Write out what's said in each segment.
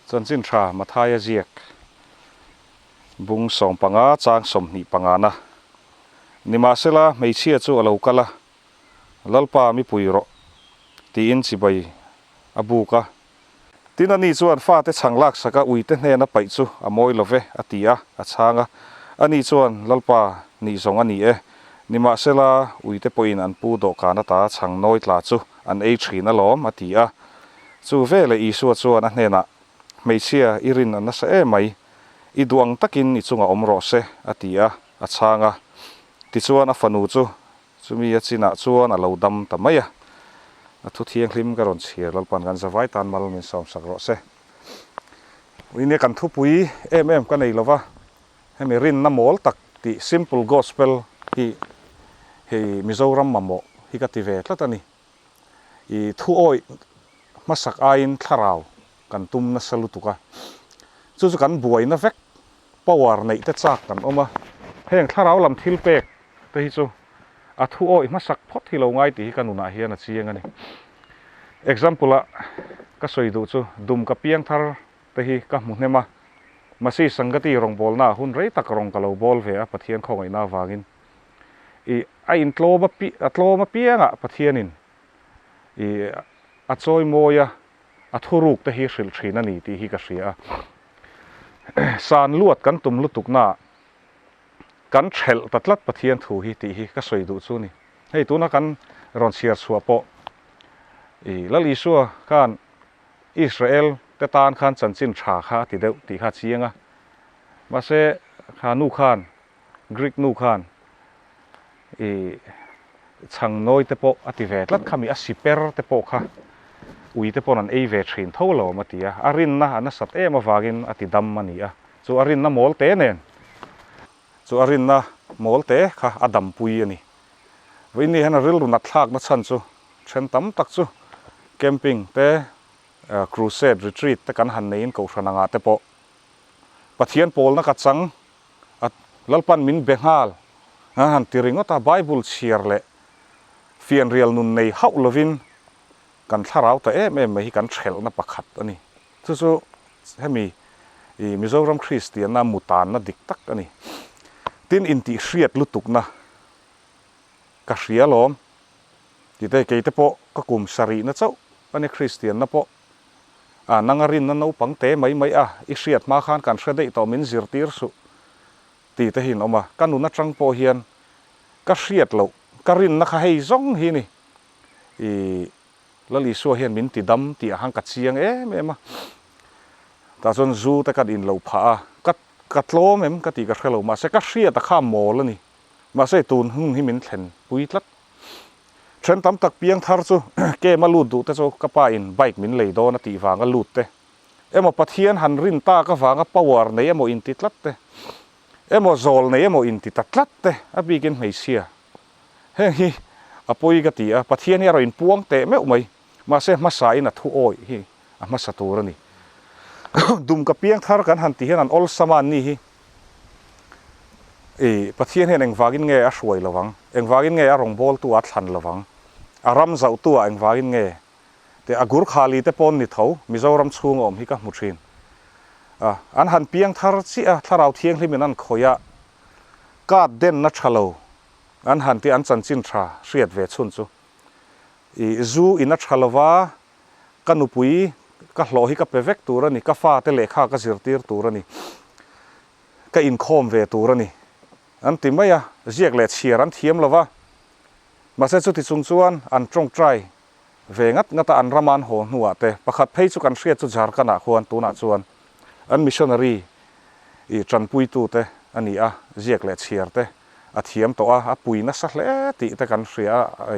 Chanchin tha Mathaia ziak bung 15 chang 25 na. Nimahsela hmeichhia chu a lo kal a, Lalpa mi pui rawh tiin chibai a buk a. Tin ani chuan fate chhang lak sak a uite hnena paih chu a mawi lo ve a ti a, a chhang a. Ani chuan Lalpa nih zawng a ni e, nimahsela uite pawhin an pu dawhkan ata chhang nawi tla chu an ei thin alawm a ti a. Chu veleh Isua chuan a hnenah, Hmeichhia i rin a nasa em mai, i duh ang takin i chungah awm rawh se a ti a, a chhang a. Tichuan a fanu chu chumi a chinah chuan a lo dam ta mai a. A thu thianghlim ka rawn chhiar Lalpan kan zavai tan mal min sawmsak rawh se. Uinia kan thupui em em ka nei lova, hemi rinna mawl tak tih simple gospel hi hei Mizoram mamawh hi ka ti ve tlat a ni. I thu awih hmasak aiin thlarau kan tum nasa lutuk a, chu chu kan buaina vek power neih te chak kan awm a, heng thlarau lam thil pek te hi chu a thu awih hmasak phawt hi lo ngai tih hi ka nunah hian a chiang a ni. Example ah ka sawi duh chu dum ka piang thar te hi ka hmu hnem a, Masi Sangati rawngbawlna ah hun rei tak rawng ka lo bawl ve a Pathian khawngaihna avangin i a intlawm a a tlawm apiangah Pathianin i a chawi mawi a, a thuruk te hi hrilh thin a ni tih hi ka hria a. San luat kan tum lutuknaah kan thelh ta tlat Pathian thu hi tih hi ka sawi duh chu a ni. Hei tuna kan rawn chhiar chhuah pawh i Lal Isua khan Israel te tan khan chanchin tha kha a ti deuh tih kha a chiang a. Mahse kha nu khan Greek nu khan i chhang nawi te pawh a ti ve tlat kha mi a siper te pawh kha ui te pawn an ei ve thin tho lo awm a ti a, a rinna a nasat em avangin a ti dam a ni a, chu a rinna mawl te nen chu a rinna mawl te kha a dampui a ni. Vawiin hian a rilru nat thlakna chhan chu then tam tak chu camping te crusade retreat te kan han neiin kohhran angah te pawh Pathian pawlna ka chang A Lalpan min be nghal a han ti ringawt a, Bible chhiar leh fianrial nun nei hauh lovin kan thlarau ta em em mai hi kan thelhna pakhat a ni. Chu chu hemi i Mizoram Kristianna mutanna dik tak a ni. Tin intihhriat lutukna ka hria alawm tite keite pawh ka kum sarihna chauh a ni Kristianna pawh. A, nanga rinna naupang te mai mai a, i hriat hma khan kan hre daih tawh min zirtir suh ti te hi an awm a, ka nun atang pawh hian ka hriat loh, ka rinna kha hei zawng hi ni, i Lal Isua hian min ti dam tih ah khan ka chiang em em a, tah chuan zu te kan in loh phah a, ka ka tlawm em ka tih ka hre lo, mahse ka hriat a kha mawl a ni, mahse tun hun hi min thlen pui tlat. Then tam tak piang thar chu kem a lut duh te chu ka pa in bike min lei dawn a tih vang a lut te emaw Pathian han rin tak avanga power nei emaw inti tlat te emaw zawl nei emaw inti ta tlat te a bikin hmeichhia heng hi a pawi ka ti a, Pathian hi a rawn inpuang teh meuh mai mahse hmasa in a thu awih hi a hmasa tur a ni. Dum ka piang thar kan han ti hian an awlsam a an ni hi. I Pathian hian engvangin nge a hruai lo ang? Engvangin nge a rawngbawltu a thlan lo ang? A ram zauhtu ah engvangin nge? Te a Gurkhali te pawn ni tho Mizoram chhung a awm hi ka hmu thin. A, an han piang thar chiah a, Thlarau Thianghlim in an khawih a, card denna tha lo an han ti an chanchin tha hriat ve chhun chu. I zu in a tha lova, ka nupui ka hlawh hi ka pe vek tur a ni, ka fate lehkha ka zirtir tur a ni, ka inkhawm ve tur a ni an ti mai a, ziak leh chhiar an thiam lo va, mahse chuti chung chuan an tawngtai ve ngat ngat a, an rama an haw hnuah te pakhat phei chu kan hriat chu Jharkhand ah khuan tunah chuan an missionary i tanpuitute a ni a, ziak leh chhiar te a thiam tawh a, a pui nasa hle tih te kan hria a,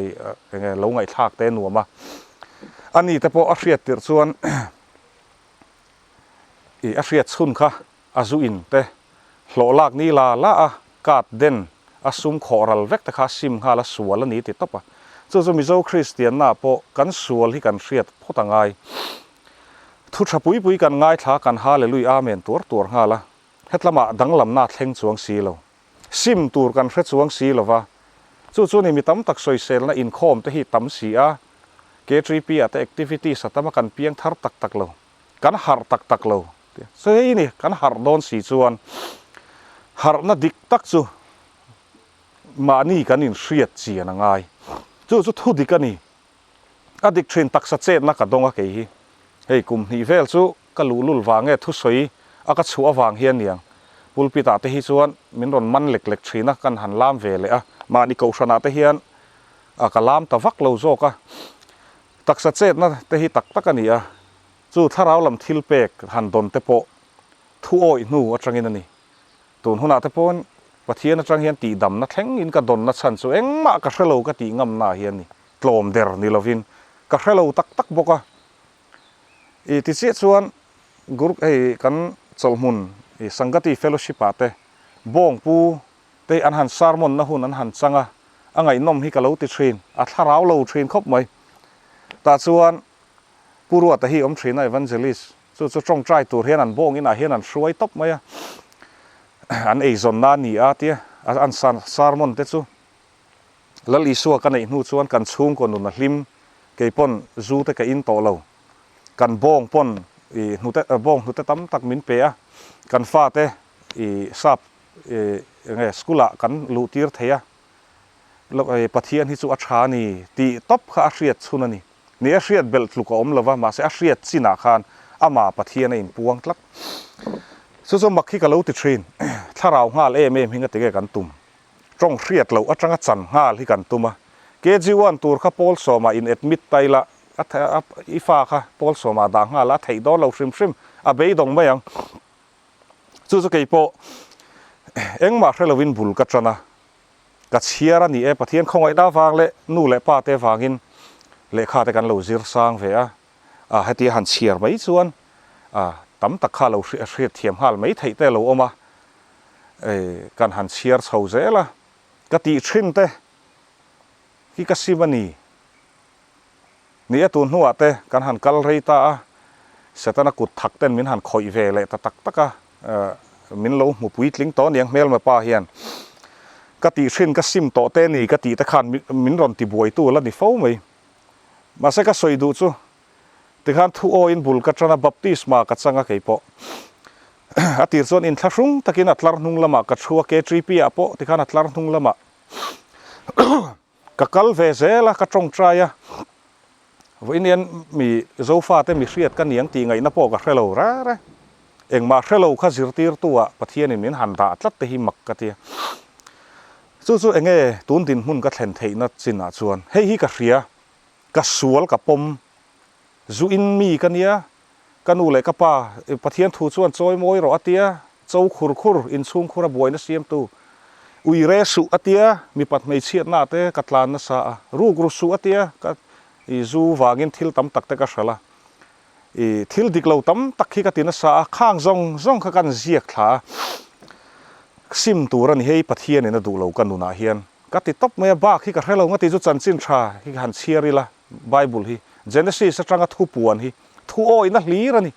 enge lo ngaihthlak te nuam a, a ni te pawh a hriat tirh chuan i a hriat chhun kha a zu in te hlawh lak ni la la a, card den a sum khawh ral vek te kha a sim nghal a sual a ni ti tawp a, chu chu Mizo Kristianna pawh kan sual hi kan hriat phawt a ngai. Thu tha pui pui kan ngaithla kan Hallelui Amen tuar tuar nghal a, hetlamah danglamna a thleng chuang si lo. Sim tur kan hre chuang si lo va, chu chu ni mi tam tak sawiselna inkhawm te hi tam si a, KTP ah te activities a tam a kan piang thar tak tak lo. Kan harh tak tak lo. Chu hei ni, kan harh dawn si chuan harhna dik tak chu mahni kan inhriat chian a ngai. Chu chu thu dik a ni. A dik thin taksa chetna ka dawng a kei hi. Hei kum hnih vel chu ka luhlul vang nge thusawi a ka chhuah avang hian niang. Pulpit ah te hi chuan min rawn man lek lek thin a, kan han lam ve leh a. Mahni kohhran ah te hian a ka lam ta vak lo zawk a. Taksa chetna te hi tak tak a ni a, chu thlarau lam thil pek han dawn te pawh thu awih hnu atangin a ni. Tun hunah te pawhin Pathian atang hian tihdamna thleng in ka dawnna chhan chu engmah ka hrelo ka tih ngamna ah hian ni, tlawm der ni lovin ka hrelo tak tak bawk a. I ti chiah chuan Guru hei kan chawlhmun i Sangati Fellowship ah te Bawngpu te an han sermon na hun an han chang a, a ngaihnawm hi ka lo ti thin, a thlarau lo thin khawp mai. Tah chuan Pu Ruata hi awm thin a Evangelist, chu chu tawngtai tur hian an bawng inah hian an hruai tawp mai a, an eizawnna a ni a tia an sermon te chu Lal Isua ka neih hnu chuan kan chhungkaw nun a hlim, kei pawn zu te ka in tawh lo, kan bawng pawn i hnute bawng hnute tam tak min pe a, kan fate i sap i enge school ah kan luh tir thei a, Pathian hi chu a tha a ni tih tawp kha a hriat chhun a ni. Ni a hriat belh tluk a awm lo va, mahse a hriat chinah khan amah Pathian a inpuang tlat. Chu chu mak hi ka lo ti thin, thlarau nghal em em hi ngati nge kan tum? Tawng hriat loh atanga chan nghal hi kan tum a. KG one tur kha pawl sawmah in admit ta ila, a i fa kha pawl sawmah dah nghal a, a theih dawn lo hrim hrim, a beidawng mai ang. Chu chu kei pawh engmah hre lovin bul ka tan a, ka chhiar a ni e, Pathian khawngaihna avang leh nu leh pa te avangin lehkha te kan lo zir sang ve a, a hetia han chhiar mai chuan a tam tak kha lo hriat thiam nghal mai theih te a lo awm a, kan han chhiar chho zel a, ka tih thin te hi ka sim a ni. Ni a tun hnuah te kan han kal rei ta a, Setana kut thak ten min han khawih ve leh ta tak tak a, min lo hmu puitling tawh aniang hmelma pa hian ka tih hrin ka sim tawh te ni ka tih te khan min rawn ti buaitu la ni fo mai. Mahse ka sawi duh chu tikhan thu awiin bul ka tan a, baptisma ka chang a kei pawh a tir chuan inthlahrung takin a tlar hnung lamah ka thu a, KTP ah pawh tikhan a tlar hnung lamah Ka kal ve zel a, ka tawngtai a, vawiin hian mi Zofate mi hriat ka niang tih ngaihna pawh ka hre lo reng reng. Engmah hre lo kha zirtirtu ah Pathianin min han dah tlat te hi mak ka ti a. Chu chu enge tun dinhmun ka thlen theihna chinah chuan hei hi ka hria, ka sual ka pawm, zu in mi ka nia, ka nu leh ka pa Pathian thu chuan chawi mawi rawh a tia, cho khur khur, inchhung khura buaina siamtu, ui re suh a tia, mipat hmeichhiatna te ka tlan nasa a, ruk ru suh a tia, ka i zu vangin thil tam tak te ka hralh a, i thil dik lo tam tak hi ka ti nasa a, khang zawng zawng kha kan ziak thla a, sim tur a ni hei Pathianin a duh lo ka nunah hian ka ti tawp mai a, bak hi ka hre lo nga ti chu chanchin tha hi ka han chhiar ila Bible hi Genesis atanga thu puan hi thu awihna hlir a ni.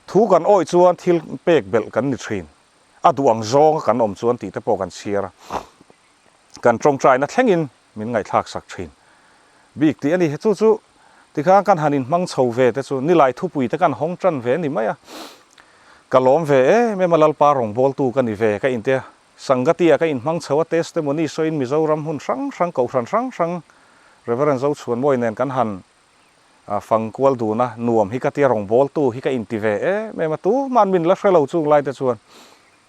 Thu kan awih chuan thil pek belh kan ni thin. A duh ang zawnga kan awm chuan tih te pawh kan chhiar a. Kan tawngtaina thlengin min ngaihthlak sak thin. Bik tih a ni. Chu chu tikhan kan han inhmang chho ve te chu nilai thupui te kan hawng tan ve a ni mai a. Ka lawm ve em em a Lalpa rawngbawltu ka ni ve ka intia. Sangati-ah ka inhmang chho a testimony sawiin Mizoram hmun hrang hrang kohhran hrang hrang Reverend Zochhuanmawi nen kan han fang kual dun a, nuam hi ka tia rawngbawltu hi ka inti ve em em a, tuman min la hre lo chung lai te chuan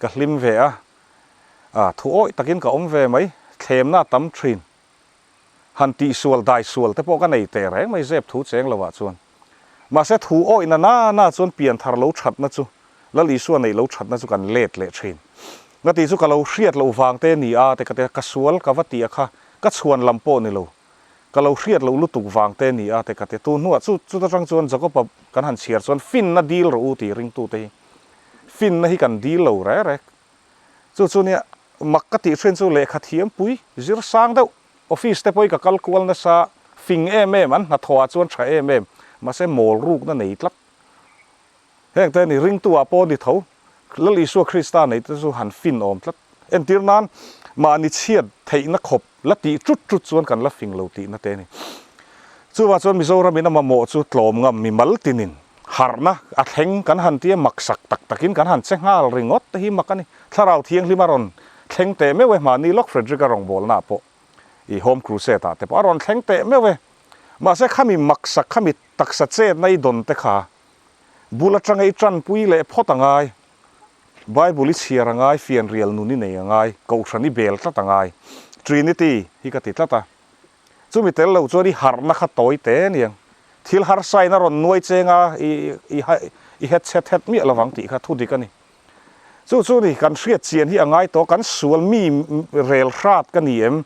ka hlim ve a, thu awih takin ka awm ve mai, thlemna a tam thin. Han tihsual daisual te pawh ka nei teh reng mai zep thu cheng lovah chuan. Mahse thu awih na na na chuan pianthar lo thatna chu, Lal Isua neih lo thatna chu kan let leh thin. Nga tih chu ka lo hriat loh vang te ni a te ka ti a, ka sual ka va tih a kha ka chhuan lam pawh ni lo, ka lo hriat loh lutuk vang te ni a te ka ti a. Tun hnuah chu chuta tang chuan Jakob-a kan han chhiar chuan finna dil rawh u tih ringtute hi finna hi kan dil lo rek rek. Chu chu nia mak ka tih hrin chu lehkha thiam pui zir sang deuh office te pawh hi ka kal kual nasa fing em em an hnathawh ah chuan tha em em mahse mawl rukna nei tlat heng te ni ringtu ah pawh ni tho Lal Isua Krista nei te chu han fin awm tlat entir nan mahni chhiat theihna khawp la tih tut tut chuan kan la fing lo tihna te ni chuvang chuan Mizoram in a mamawh chu tlawm ngam mimal tinin. Harhna a thleng kan han tia maksak tak takin kan han che nghal ringawt te hi mak a ni. Thlarau Thianghlim a rawn thleng teh meuh e, mahni lawk Frederick-a rawngbawlnaah pawh i Home Crusade-ah te pawh a rawn thleng teh meuh e. Mahse khami maksak khami taksa chetna i dawn te kha bul atanga i tanpui leh phawt a ngai. Bible i chhiar a ngai, fianrial nun i nei a ngai, kohhran i bel tlat a ngai. Trinity hi ka ti tlat a. Chumi tel lo chuan i harhna kha tawi te aniang. Thil harsa in a rawn nuai cheng a, i i i het chhet het miah lovang tih kha thu dik a ni. Chu chu ni, kan hriat chian hi a ngai tawh, kan sual mi rel hrat ka ni em?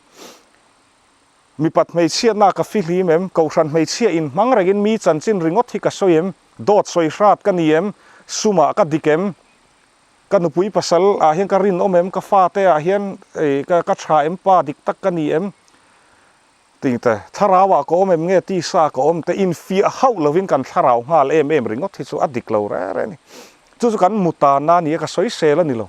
Mipat hmeichhiatna ka fihlim em? Kohhran hmeichhia in hmang rengin mi chanchin ringawt hi ka sawi em? Dawt sawi hrat ka ni em? Sumah ka dik em? Ka nupui pasal ah hian ka rinawm em? Ka fate ah hian ka tha em? Pa dik tak ka ni em? Ting te, thlarau ah ka awm em nge tisa ah ka awm te infiah hauh lovin kan thlarau nghal em em ringawt hi chu a dik lo reng reng a ni. Chu chu kan mutanna a ni a, ka sawisel a ni lo.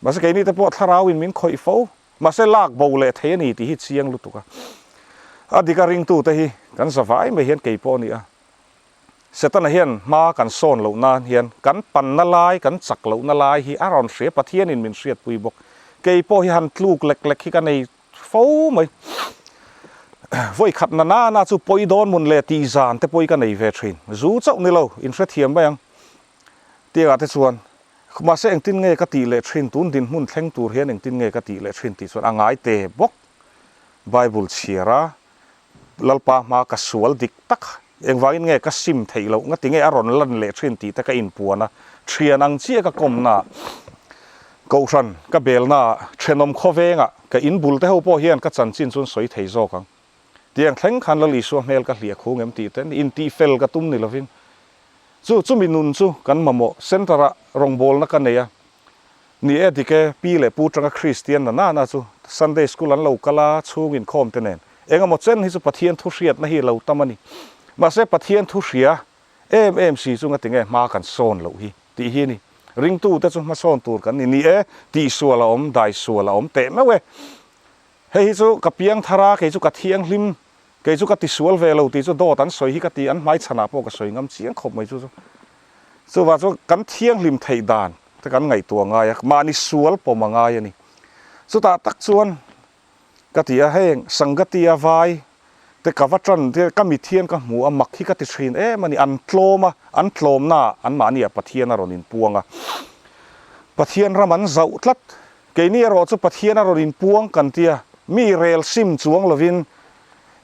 Mahse keini te pawh thlarau in min khawih fo, mahse lak bo leh thei a ni tih hi chiang lutuk a. A dik a ringtute hi kan zavai mai hian kei pawh a ni a. Setana hian hma kan sawn loh nan hian kan panna lai, kan chak lohna lai hi a rawn hria, Pathianin min hriatpui bawk. Kei pawh hi han tluk lek lek hi ka nei fo mai. Vawi khat na na na chu pawi dawn mun leh tih zan te pawi ka nei ve thin. Zu chauh ni lo, in hrethiam mai ang. Tiangah te chuan, mahse engtin nge ka tih leh thin, tun dinhmun thleng tur hian engtin nge ka tih leh thin tih chuan a ngai te bawk. Bible chhiar a, Lalpa hma ka sual dik tak, engvangin nge ka sim theih loh, ngati nge a rawn lan leh thin tih te ka inpuan a, thian ang chiah ka kawmna ah, Kohhran ka belna ah, thenawm khawveng ah, ka inbul te ho pawh hian ka chanchin chu an sawi thei zawk ang. Tiang thleng khan Lal Isua hmel ka hliah khung em tih te intihfel ka tum ni lovin chu chumi nun chu kan mamawh center ah rawngbawlna ka nei a, Ni e dik e, pi leh pu tanga Kristian na nana chu Sunday school an lo kal a, chhung inkhawm te nen. Eng emaw chen hi chu Pathian thu hriatna hi lo tam a ni. Mahse Pathian thu hria em em si chu ngatinge hma kan sawn loh hi tih hi a ni. Ringtute chu hmasawn tur kan ni. Ni e, tihsual a awm, daisual a awm teh meuh e. Hei hi chu ka piang thar a, kei chu ka thianghlim, kei chu ka tisual ve lo tih chu dawt an sawi hi ka ti, an hmaichhanah pawh ka sawi ngam chiang khawp mai chu chu. Chuvang chuan kan thianghlim theih dan te kan ngaihtuah ngai a, mahni sual pawm a ngai a ni. Chutah tak chuan ka ti a, heng Sangatia vai te ka va tan te ka mit hian ka hmu a, mak hi ka ti thin em a ni, an tlawm a, an tlawmnaah anmahniah Pathian a rawn inpuang a, Pathian ram an zauh tlat. Keini erawh chu Pathian a rawn inpuang kan tia, mi rel sim chuang lovin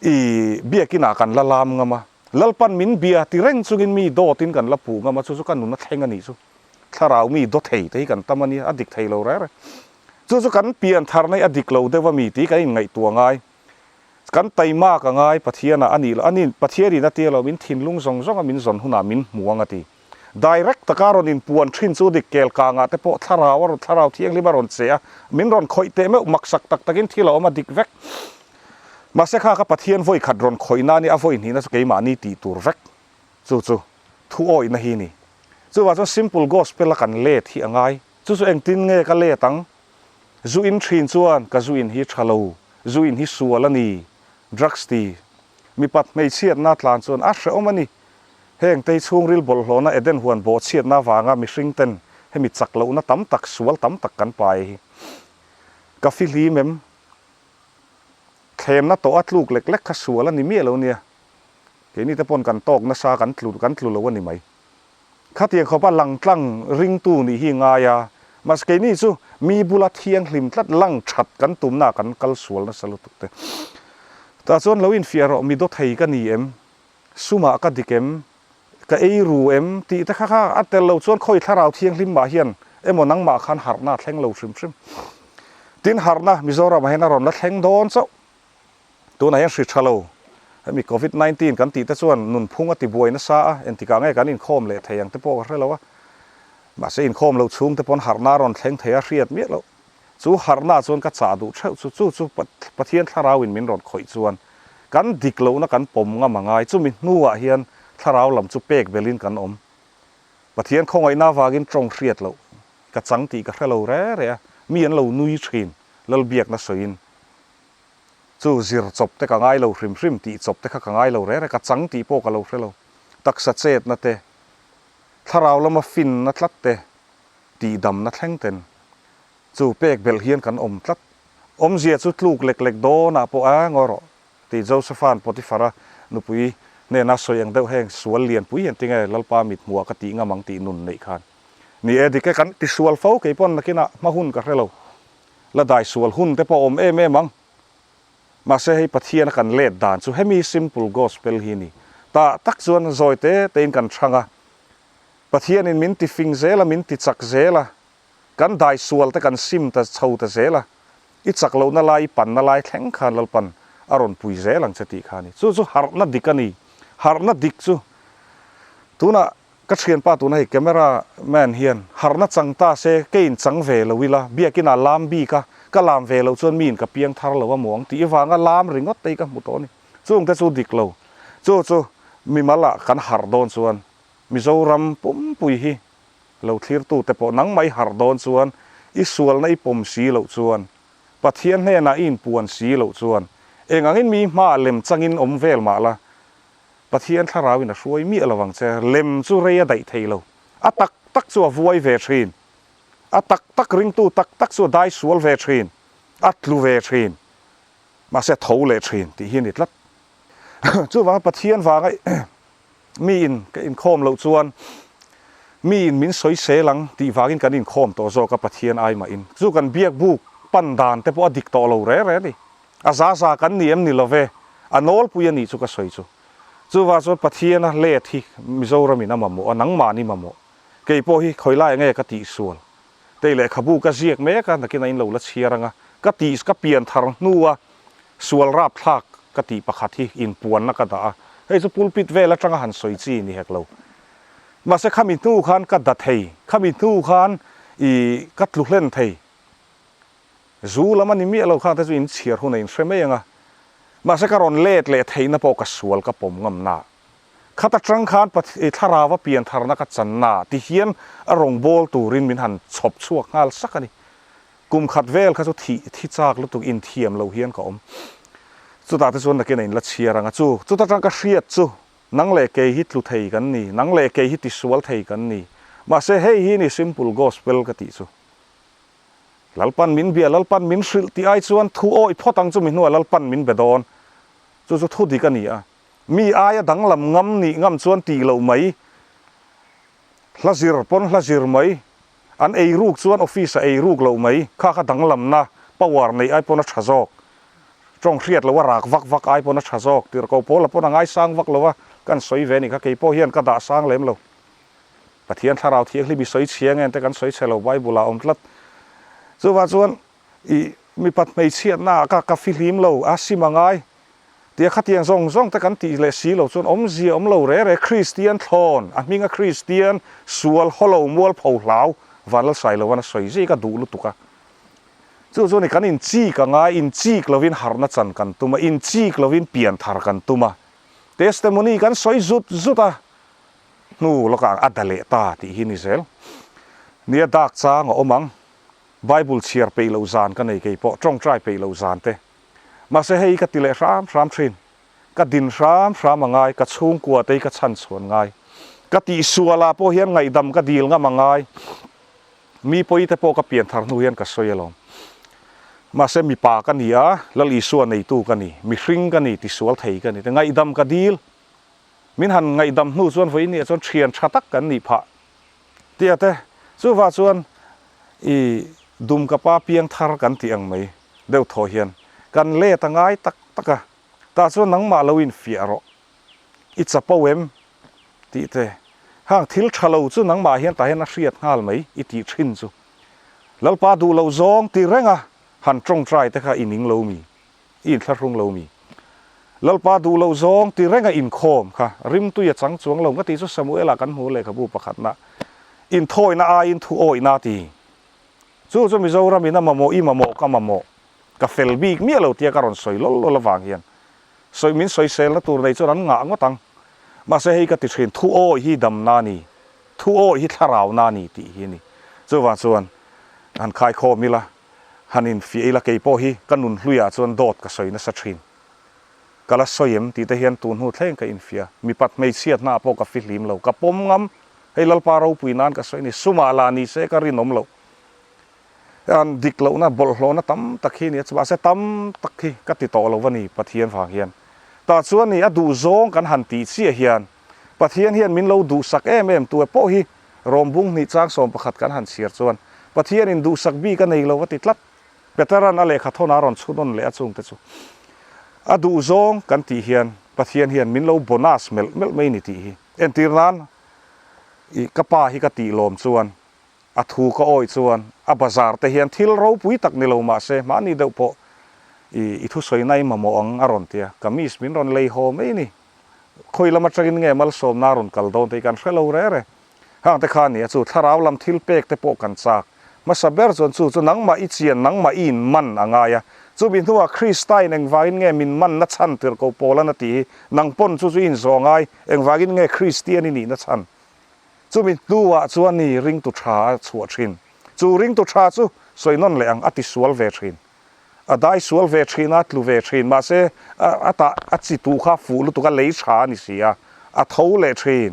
i biakinah kan la lam ngam a, Lalpan min bia ti reng chungin mi dawtin kan la puh ngam a, chu chu ka nun a thleng a nih chu. Thlarau mi daw thei te hi kan tam a nia, a dik thei lo reng reng. Chu chu kan pian tharna hi a dik lo deuh a mi tih kan inngaihtuah ngai. Kan taimak a ngai Pathianah a nih loh, a ni Pathianin a tia lo, min thinlung zawng zawng a min zawn hunah min hmu ang a ti. Direct taka rawn inpuan thin chu dik kel kangah te pawh thlarau a rawn thlarau thianghlim a rawn che a, min rawn khawih teh meuh maksak tak takin thil a awm a dik vek. Mahse kha ka Pathian vawi khat rawn khawih na ni a vawi hnihna chu keimahni tih tur vek chu chu thu awihna hi ni. Chuvang chuan simple gospel a kan let hi a ngai. Chu chu engtin nge ka let ang? Zu in thin chuan ka zu in hi tha lo, zu in hi sual a ni, drugs ti. Mipat hmeichhiatna tlan chuan a hrehawm a ni. Heng tei chhungril bawlhhlawhna Eden huan bawhchhiatna avanga mihring ten hemi chak lohna tam tak, sual tam tak kan pai hi. Ka fihlim em? Thlemna tawh a tluk lek lek kha sual a ni miah lo nia. Keini te pawn kan tawk nasa kan tlu kan tlu lo a ni mai. Khatiang khawpa langtlang ringtu nih hi ngai a, mahse keini chu mi bula thianghlim tlat lang that kan tumna kan kal sual nasa lutuk te. Tah chuan lo infiah rawh mi dawthei ka ni em? Sumah ka dik em? Ka ei ru em? Tih te kha kha a tel lo chuan khawi thlarau thianghlim mah hian emaw nangmah khan harhna a thleng lo hrim hrim. Tin harhna Mizoramah hian a rawn la thleng dawn chauh. Tunah hian hri tha lo, hemi Covid 19 kan tih te chuan nunphung a ti buai nasa a, engtikah nge kan inkhawm leh thei ang te pawh ka hre lo a. Mahse inkhawm lo chhung te pawn harhna a rawn thleng thei a hriat miah loh. Chu harhna chuan ka chah duh theuh chu, chu chu Pathian thlarauin min rawn khawih chuan kan dik lohna kan pawm ngam a ngai. Chumi hnuah hian thlarau lam chu pek belin kan awm. Pathian khawngaihna avangin tawng hriat loh ka chang tih ka hre lo re re a, mi an lo nui thin Lalbiakna sawiin chu zir chawp te ka ngai lo hrim hrim tih chawp te kha ka ngai lo re re, ka chang tih pawh ka lo hre lo. Taksa chetna te, thlarau lama finna tlat te, tihdamna thleng ten chu pek belh hian kan awm tlat. Awmzia chu tluk lek lek dawnah pawh a ngaw rawh tih Josepha'n Potiphara nupui hnena sawi ang deuh heng sual lianpui hian tinge Lalpa mit hmuhah ka tih ngam ang tih nun neih khan ni e dik e kan ti sual fo kei pawn nakinah hma hun ka hre lo la dai sual hun te pawh a awm em em ang mahse hei Pathiana kan let dan chu hemi simple gospel hi ni tah tak chuan zawi te tein kan chhang a Pathianin min ti fing zel a min ti chak zel a Kan dai sual te kan sim ta chho ta zel a, i chak lohna lai i panna lai thleng khan Lalpan a rawn pui zel ang che tih kha a ni. Chu chu harhna dik a ni. Harhna dik chu tunah ka thianpa tuna hei camera man hian harhna chang ta se keiin chang ve lo ila biakinah lam bik a, ka lam ve loh chuan miin ka piang thar lo a muang tih vanga lam ringawt te hi ka hmu tawh a ni. Chungte chu dik lo. Chu chu mimal ah kan harh dawn chuan Mizoram pumpui hi Lo thlirtute pawh nangmah i harh dawn chuan, i sualna i pawm si loh chuan, Pathian hnenah i inpuan si loh chuan, eng angin mi hmaah lem changin awm vel mah la, Pathian thlarauin a hruai miah lo ang che. Lem chu rei a daih thei lo. A tak tak chu a vuai ve thin. A tak tak ringtu tak tak chu a dai sual ve thin. A tlu ve thin. Mahse a tho leh thin tih hi a ni tlat. Chuvanga Pathian vanga Mi in ka inkhawm loh chuan mi in min sawisel ang tih vangin kan inkhawm tawh zawk a Pathian ai mahin. Chu kan biak buk pan dan te pawh a dik tawh lo re re a ni. A za za kan ni em ni lo ve, a nawlpui a nih chu ka sawi chu. Chuvang chuan Pathiana let hi Mizoramin a mamawh a, nangmahni mamawh. Kei pawh hi khawilai nge ka tihsual? Tei lehkhabu ka ziak mek a, nakin a in lo la chhiar ang a, ka tih ka pian thar hnua sual rapthlak ka tih pakhat hi inpuanna ka dah a, hei chu pulpit vel atanga han sawi chi ni hek lo. Mahse khami hnu khan ka da thei, khami hnu khan i ka tlu hlen thei. Zu lam a ni miah lo khang te chu in chhiar hun a inhre mai ang a, mahse ka rawn let leh theihna pawh ka sual ka pawm ngamna. Khat atang khan Thlarau a pian tharna ka channa ti hian a rawngbâwl turin min han chhawp chhuak nghal sak a ni. Kum khat vel kha chu thih thi châk lutuk inthiam lo hian ka awm. Chutah te chuan nakin a inla chhiar ang a chu. Chuta tang ka hriat chu nang leh kei hi tlu thei kan ni, nang leh kei hi tisual thei kan ni. Mahse hei hi ni simple gospel ka tih chu. Lalpan min bia, Lalpan min hrilh tih ai chuan thu awih phawt ang chu mi hnuah Lalpan min be dawn. Chu chu thu dik a ni a. Mi aia danglam ngam nih ngam chuan tih loh mai, hla zir pawn hla zir mai, an ei ruk chuan office a ei ruk loh mai, kha kha danglamna power neih ai pawn a tha zawk, tawng hriat loh a rak vak vak ai pawn a tha zawk, tirhkoh pawl a pawn a ngaisang vak lo a, kan sawi ve a nih kha, kei pawh hian ka dah sang lem lo. Pathian thlarau thianghlim i sawi chhia nge te kan sawi chhe lo, Bible ah a awm tlat. Chuvang chuan i mipat hmeichhiatna ah ka ka fihlim lo, a sim a ngai. Tia khatiang zawng zawng te kan tih leh si lo chuan awmzia awm lo re re Kristian thlawn, a hminga Kristian sual hawlo mualpho hlau Vanlalsai lovan a sawi zui ka duh lutuk a. Chu chuan kan inchik a ngai, inchik lovin harhna chan kan tum a, inchik lovin pianthar kan tum a, testimony kan sawi zut zut a, hnu lawkah a da leh ta tih hi ni zel. Nia dak chang a awm ang, Bible chhiar peih loh zan ka nei kei pawh, tawngtai peih loh zan te. Mahse hei ka ti leh hram hram thin. Ka din hram hram a ngai, ka chhungkua te hi ka chhan chhuan ngai. Ka tihsual ah pawh hian ngaihdam ka dil ngam a ngai. Mi pawi te pawh ka pian thar hnu hian ka sawi alawm. Mahse mipa ka ni a, Lal Isua neitu ka ni, mihring ka ni, tisual thei ka ni te ngaihdam ka dil. Min han ngaihdam hnu chuan vawiin ah chuan thian tha tak kan nih phah. Tia te, chuvah chuan i dumka pa piang thar kan tih ang mai deuh thaw hian kan let a ngai tak tak a, tah chuan nangmah lo infiah rawh, i chapo em tih te, hang thil tha lo chu nangmah hian tah hian a hriat nghal mai i tih thin chu Lalpa duh loh zawng ti reng a han tawngtai te kha i ning lo mi? I inthlahrung lo mi? Lalpa duh loh zawng ti renga inkhawm kha rimtui a chang chuang lo nga tih chu Samuela kan hmu lehkhabu pakhatna inthawina aiin thu awihna a ti. Chu chu Mizoram in a mamawh i mamawh ka mamawh ka fel bik miah lo tia ka rawn sawi lawl lawl avang hian sawi min sawiselna tur nei chuan an ngah ngawt ang. Mahse hei ka ti thin thu awih hi damna a ni, thu awih hi thlarauna a ni tih hi a ni. Chuvang chuan han khaikhawm ila. Han infiah ila kei pawh hi ka nun hluiah chuan dawt ka sawi nasa thin. Ka la sawi em tih te hian tun hnu thleng ka infiah. Mipat hmeichhiatna ah pawh ka fihlim lo. Ka pawm ngam. Hei Lalpa ropui nan ka sawi a ni. Sumah lah ni se ka rinawm loh. An dik lohna, bawlhhlawhna tam tak hi a ni a, chumahse tam tak hi ka ti tawh lo va ni Pathian vang hian. Tah chuan ni a duhzawng kan han tih chiah hian Pathian hian min lo duhsak em em tu e pawh hi Rawmbung hnih chang 11 kan han chhiar chuan Pathianin duhsak bik a nei lo va ti tlat. Peteran a lehkha thawn a rawn chhun leh a chungte chu a duhzawng kan tih hian Pathian hian min lo bonus melh melh mai ni tih hi entir nan i ka pa hi ka tih lawm chuan a thu ka awih chuan a bazar te hian thil ropui tak ni lo mah se mahni deuh pawh i i thusawi nai mamawh ang a rawn ti a, kamis min rawn lei haw mai ni. Khawi lam atangin nge malsawmna a rawn kal dawn tih kan hre lo re re. Hang te kha a ni a, chu thlarau lam thil pek te pawh kan chak. Hmasa ber chuan chu chu nangmah i chian, nangmah i in man a ngai a. Chumi hnuah Krista in engvangin nge min man na chhan tirhkoh Paul-an a tih hi, nang pawn chu chu i inzawh ngai, engvangin nge Kristian i nih na chhan? Chumi hnuah chuan ni ringtu tha a chhuah thin. Chu ringtu tha chu sawi nawn leh ang a ti sual ve thin. A dai sual ve thin a, tlu ve thin. Mahse a tah a chi tuh kha fuh lutuk a lei tha a ni si a, a tho leh thin.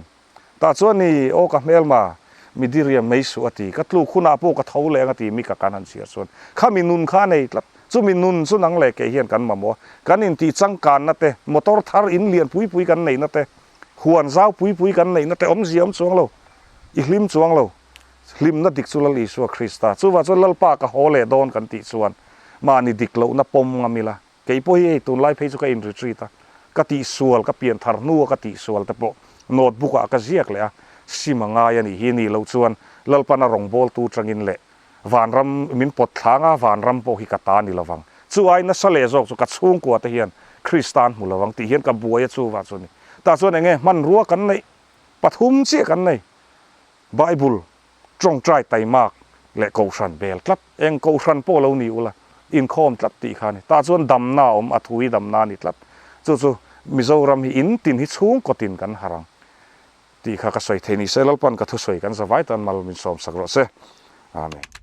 Tah chuan ni aw ka hmelma mi diriam mai suh a ti. Ka tluk hunah pawh ka tho leh ang a ti mi ka kan han chhiar chuan khami nun kha a nei tlat. Chumi nun chu nang leh kei hian kan mamawh a. Kan intih changkanna te, motor thar in lian pui pui kan neihna te, Huan zau pui pui kan neihna te awmzia awm chuang lo, i hlim chuang lo. Hlimna dik chu Lal Isua Krista. Chuvah chuan Lalpa ka haw leh dawn kan tih chuan mahni dik lohna pawm ngam ila. Kei pawh hi hei tunlai phei chu ka in retreat a, ka tihsual, ka pian thar hnua ka tihsual te pawh notebook ah ka ziak leh a, sim a ngai a nih hi nih loh chuan Lalpan a rawngbawltu tangin leh vanram min pawt thlang a, vanram pawh hi ka ta ni lovang. Chu ai nasa leh zawk chu ka chhungkua te hian Krista an hmu lovang tih hian ka buai a chuvah chu ni. Tah chuan enge hmanrua kan neih? Pathum chiah kan nei. Bible, tawngtai taimak leh kohhran bel tlat. Eng kohhran pawh lo ni ula, inkhawm tlat tih kha a ni. Tah chuan damna a awm, a thu hi damna a ni tlat. Chu chu Mizoram hi in tin hi chhungkaw tin kan harh ang tih kha ka sawi thei ni se, Lalpan ka thusawi kan zavai tan mal min sawmsak rawh se. Amen.